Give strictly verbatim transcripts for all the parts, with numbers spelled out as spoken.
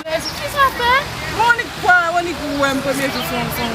Lè, kisa fè? Bon, Onik kwè, Onik wè m premye jou son, son.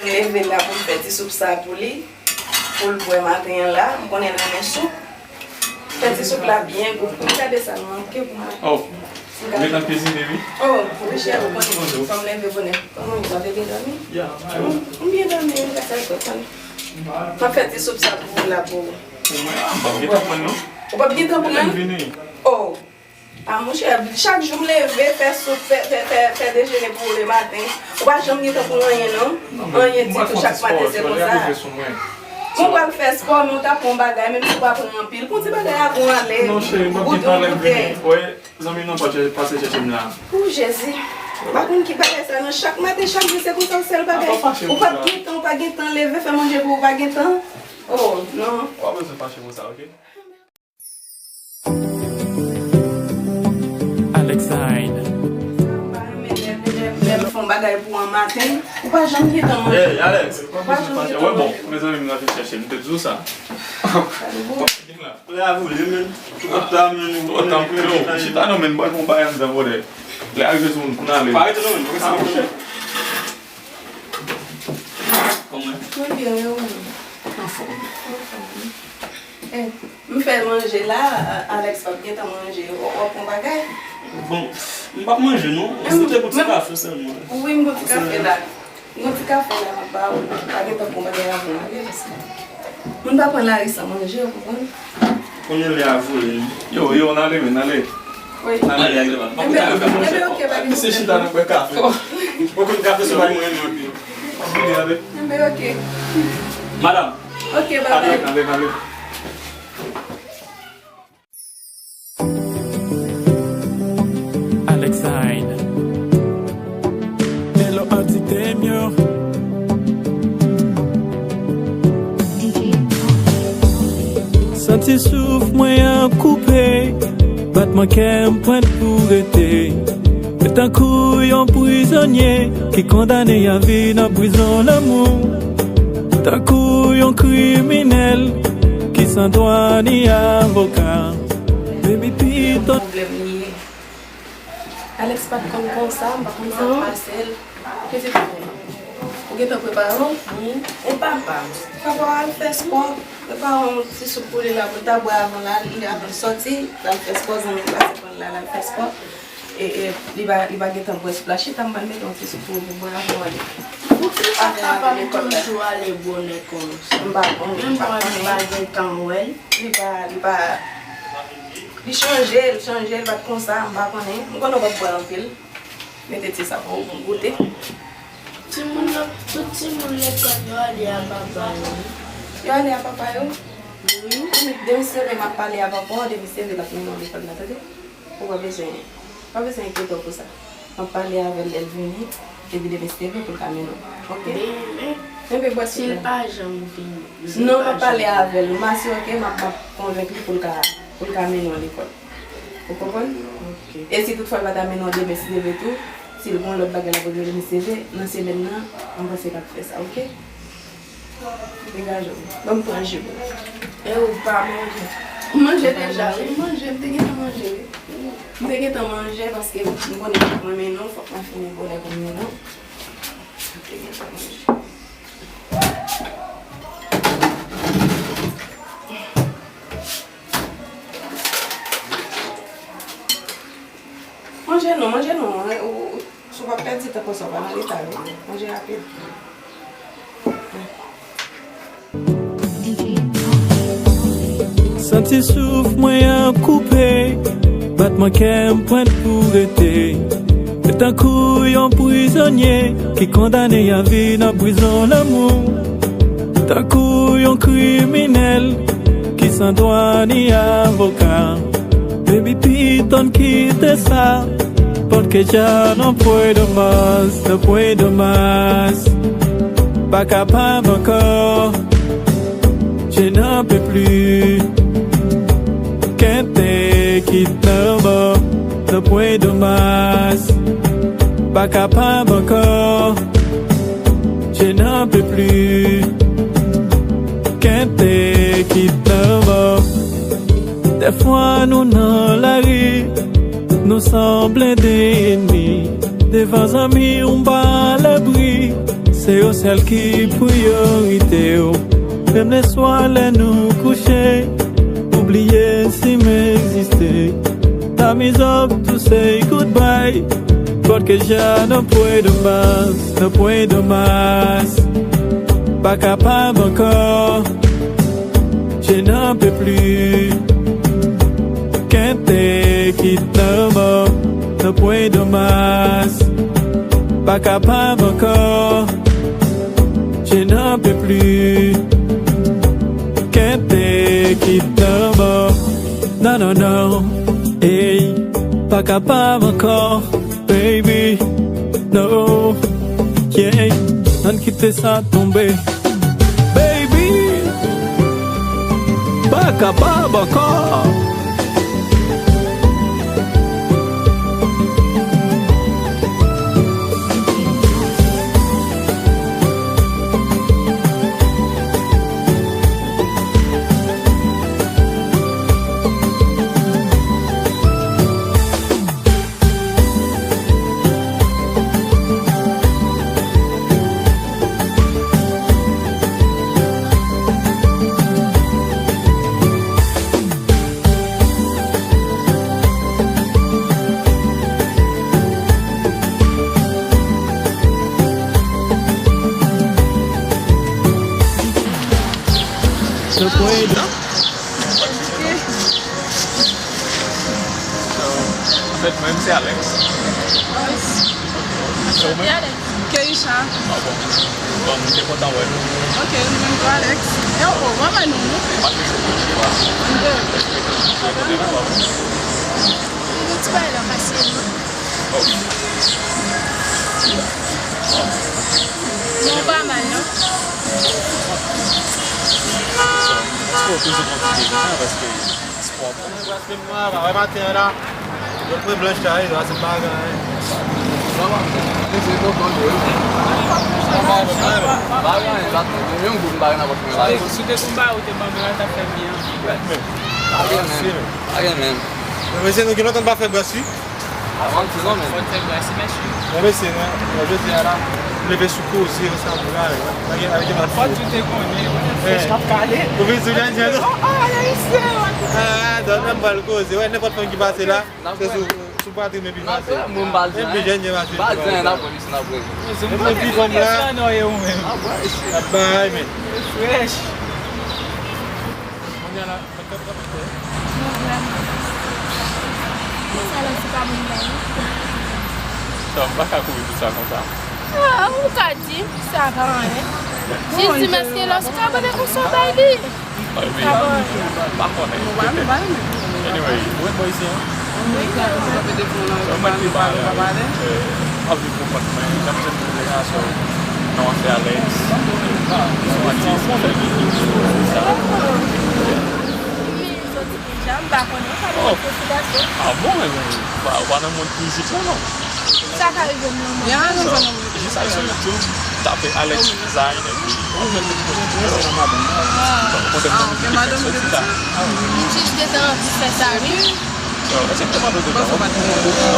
M leve la pou m fè ti soup sa pou li, pou l bwè maten an la. M konnen l renmen soup. Fè ti soup la byen gou. M gade sa nan manke pou mwen. Oh, m gentan kwizine, wi. Oh, wi, cheri, ou konnen. Fò m leve bonè. Kòman ou, w ap byen dòmi? Ya, m byen dòmi, wi, grasa Bondye. M ap fè ti soup sa pou ou la pou ou. Pou mwen, ah, m p ap gentan pran l, non. Ou p ap gentan pran l? Lè m vini. Oh. Ah, monchè, chak jou m leve, fè soup, fè, fè, fè, fè dejene pou ou le maten. Ou pa janm gentan pran anyen, non. Anyen ditou, chak maten se konsa. Bon, ou pral fè spò, men ou ta pran yon bagay, menm si ou pa pran anpil. Pran ti bagay a bon ale. Non, cheri, m p ap gentan lè m vini. Wè, zanmi nou pa chèche, pase chèche m la. O Jezi. M pa konn ki bagay sa, non. Chak maten, chak jou, se konsa, sèl bagay. Ou p ap gentan, ou pa gentan leve, fè manje pou ou, pa gentan. Oh, non. Ou pa bezwen fache pou sa, oke? Alexine. Lè m fè yon bagay pou an maten, ou pa janm gentan manje. Hey, Alex. Ou pa janm gentan manje. Wè, bon, mezanmi, m nan vin chèche, m te di w sa. Lè a voule, men. Twò ta, men. Twò ta, men. Chita non, men, m pral fè yon bagay anndan, brother. Lè a rive sou moun, pou n ale. Pa rete non, men. Kòman? Mwen byen, e ou menm? Anfòm. Anfòm. Eh, m fè manje la, Alex p ap gentan manje. W ap pran bagay? Bon, m p ap manje non. Si te gout ti kafe sèlman. Wi, m gout ti kafe la. M gout ti kafe la, m ap ba ou. Pa gentan pran bagay avan ale, paske moun pa pran lari san manje, ou konprann? Kounye a lè a voule, non. Yo, yo, n ale, men, n ale. Wi. N ale, ale, n ale. Enben, enben, ok, pa gen pwoblèm. Misye chita nan bwè kafe. Bon, kounye kafe se pa mwen, non, pi. Vini, ale. Enben, ok. Madam. Ok, babay. Ale, ale, ale. Alexine. Melo antite m yo. Santi souf mwen an koupe, batman kè m pwent pou rete. E tankou yon prizonye ki kondane a vi nan prizon lanmou. Tankou yon kriminèl ki san dwa ni avoka. Baby, piton. Pwoblèm li ye. Alex pa t konn konsa, m pa konn sa k pase l. Pitit mwen, ou gentan prepare w? Wi. E papa? Papa w al fè spò. Prepare yon ti soup pou li la, pou l ta bwè avan la, li, avan l sòti, l al fè spò, zanmi l pase pran l la, l al fè spò. E, e, li pa, li pa gentan bwè soup la. Chita, m pral mete yon ti soup pou ou, pou bwè avan w ale. Poukisa papa m toujou ale bonè konsa? M pa konnen. Menm mwen, m pa gentan wè l. Li pa, li pa, li chanje, l chanje, l pa t konsa, m pa konnen. M konnen w p ap bwè anpil. Mete ti sa pou ou, pou w goute. Timoun yo, tout timoun lekòl yo ale a papa yo. Yo ale a papa yo? Wi. Demen se lè m ap pale a papa w, demen se lè l ap mennen w lekòl la, tande? Ou pa bezwen, pa bezwen enkyete w pou sa. M ap pale avè l lè l vini, epi demen se lè pou l ka mennen w. Oke? Demen? Enben, bwè soup la. Si l pa janm vini. Non, m ap pale avè l. M asire ke m ap, m ap konvenk li pou l ka, pou l ka mennen w lekòl. Ou konprann? Oke. E si toutfwa l pa ta mennen w demen, si Dye vle tou, si l gen yon lòt bagay l ap regle demen, si Dye vle, nan semèn nan, m panse l ap fè sa, oke? Degaje w. Ban m pran ji pou ou. E ou pa manje? M manje deja, wi. M manje, m te gentan manje, wi. M te gentan manje paske m konnen fòk mwen mennen w, fòk mwen fini bonè pou m mennen w. M te gentan manje. Manje non, manje non. Ou, ou, si w pa pèdi tan konsa, w pa nan leta, wi. Manje rapid. Santi souf mwen an koupe, batman kè m pwent pou rete. E tankou yon prizonye ki kondane a vi nan prizon lanmou. Tankou yon kriminèl ki san dwa ni avoka. Baby, piton kite sa. Porque ya no puedo más, no puedo más. Pa kapab ankò. Je n'en peux plus. Can't take it no more. No puedo más. Pa kapab ankò. Je n'en peux plus. Can't take Kit lanmò. Dèfwa nou nan lari, nou sanble de ènmi. Devan zanmi ou m pa alabri, se yo sèl ki priyorite w. Menm leswa lè nou kouche, ou bliye si m egziste. Time is up, to say goodbye. Pòt ke jan nan pwen de mas, nan pwen de mas. Pa kapab ankò. Je n'en peux plus. Kente kit lanmò, nan pwen de mas. Pa kapab ankò. Je n'en peux plus. Kente kit lanmò. Non, non, non. Ey, pa kapab ankò. Baby, no, yeah, ann kite sa tonbe. Baby, pa kapab ankò. So, anfèt, mwen menm se Alex. Sa w menm? Keisha. Ah bon. Bon, mwen te kontan wè nou. Ok, nou menm tou, Alex. E, oh, oh, mwen wè nou, non? Mwen te se premye fwa. Mwen te. Mwen te kontan wè nou. Li gen ti bagay la pase, non? Oh. Non, pa mal, non? Èske w toujou konn fè sa? Paske Mwen bras mwen, mwen, mwen maten an la. Yo pran blanch la, wi, la se pa gen anyen. Pa gen anyen, la, yon gout m pa gen nan pòch mwen la. Si w te konn ba ou te ban mwen, l t ap fè byen anpil. Pa gen menm. Pa gen menm. Mwen, mesye, nou gen lontan n pa fè bras, wi. Avan ti non, men. Fò n fè bras, mesye. Mwen, mesye, mwen, mwen, jodi a la, m leve sou koze, sa m pral. Fò di w te konnen, frèch k ap kale. Ou vin sou jan, jan, non? Ah, ah, dòt, m pral koze. Wè, nenpòt fanm ki pase la, se sou, sou pwatrin men pi fasil. Mwen, m pa l di anyen. M pa l di anyen, n ap wè, mesye, n ap wè. Menm mwen pi fanm la, n ap bay, men. Frèch. Kounye a la, Sa, m pa ka kouvri tout sa konsa. Ah, ou ka di, sa pa anyen. Jis di m èske lòs ou ka mande konsa w bay li. Ah, wi. Pa konnen. Anyway, ou ret bò isi an? Wi. Sa mwen te pale, euh, anvi pou kont mwen, jan m jwenn revelasyon nan afè Alex. Yon atis, sa fè videyo sou sa. Deja, m pa konnen, m pa konnen se sou gason. Ah bon, ebyen, w pa, w pa nan mond mizik la, non? Sa ka rive m nan mond mizik. Jis al sou YouTube, tape Alex Design, epi w ap jwenn tout pwodui yo. Ou konn se madanm ki fè soti sa. M jis gentan anvi fè sa, wi. Èske m te mande w deja? Ou konn sa?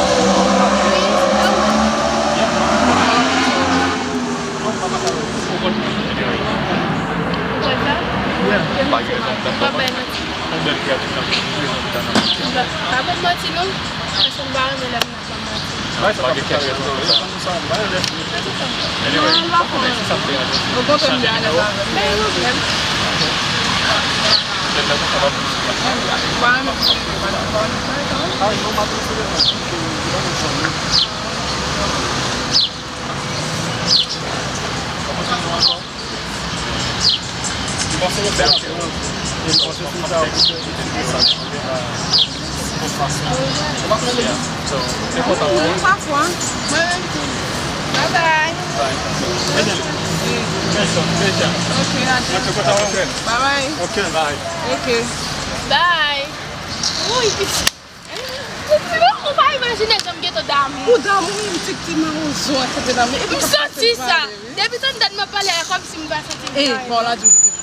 Pa gen rezon pou ta fè manti. Yon bèl kreyati sa, ki rezon pou ta nan manti? M pa, pa ban m manti non. Paske m pa renmen lè moun ap ban m manti. Pa gen kèk rezon pou sa. Anyway, m pa konnen si sa te yon chanje nimewo. Lè m konsa w ap plis. M pa renmen plis nimewo, pa nan, pa nan. Kòman se nou fè? Ou pa konnen li? Ou pa fwa. Mwen menm tou. Bye bye. Bye. Ok, ade. Bye bye. Ok, bye. Ok. Bye. Woy, pitit. Ou pa imajine jan m gentan damou. Ou damou, wi, m te, te mawozo a, te damou. Epi m santi sa. Depi tande dad mwen pale a, kòmsi m pa santi m. E, pa w la di w te gen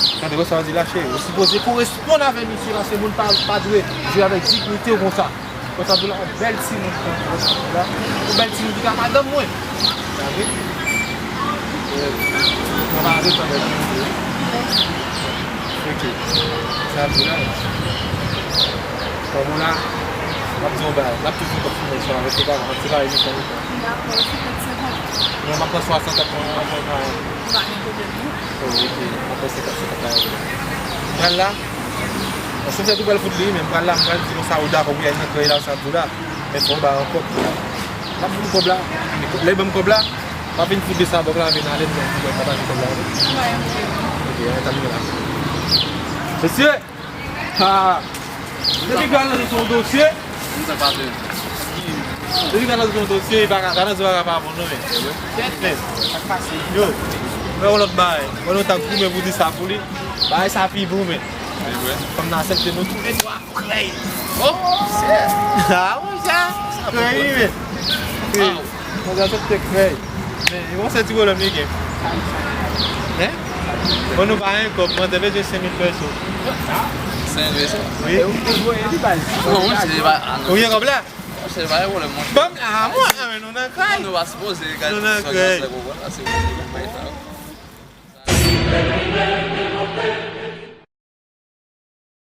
Tande, wè sa w di la, cheri. Ou sipoze koresponn avè misye, paske moun pa, pa dwe jwe avèk dignite w konsa. Wè sa m di w la, yon bèl timoun konsa, wè sa m di w la. Yon bèl timoun ki ka madanm mwen. Tande? Mwen pa antre tande. Ok. Sa m di w la. Kòm ou la, m ap di yon bagay. M ap toujou kòm sou mwen sa, rete pa, m ap separe misyon. Dakò, senkant senkant. Mwen, m ap pran swasant ak mwen, mwen, mwen, mwen. M pa gen pwoblèm, non. Oh, ok. M ap pran senkant senkant la. M pral la. Mwen, se fè tou pral fout li, men m pral la, m pral di konsa, ou dakò pou y al nan krèy la, sa m di w la. Men fò w ba ankò. M ap fout kòb la. Lè ban m kòb la, m ap vin fout de sa bòk la, vin ale, m pral pataje kòb la. Ok, ann tabli la. Mesye! Ha! Depi gaz nan se yon dosye. Depi gaz nan se yon dosye, e pa ka, gaz nan se pa ka pa bon non, men. Men, yo, mwen yon lòt bagay. Mwen nou t ap goumen pou di sa pou li. Bagay sa pi bon, men. Fanm nan aksepte nou tou le twa. Krèy. Oh, shit. Ah, monchè. Krèy, wi, men. Krèy. Monchè, aksepte krèy. Men, yon sèl ti pwoblèm li gen. Hein? Bon, nou pa gen kòb, mwen te bezwen senk mil peso. Senk mil peso? Wi. E ou te voye li, baz? Non, monchè, se pa. Ou gen kòb la? Monchè, pa gen pwoblèm, monchè. Bon, ah, mwen, ah, men nou nan kay. Nou pa sipoze gade. Nou nan kay.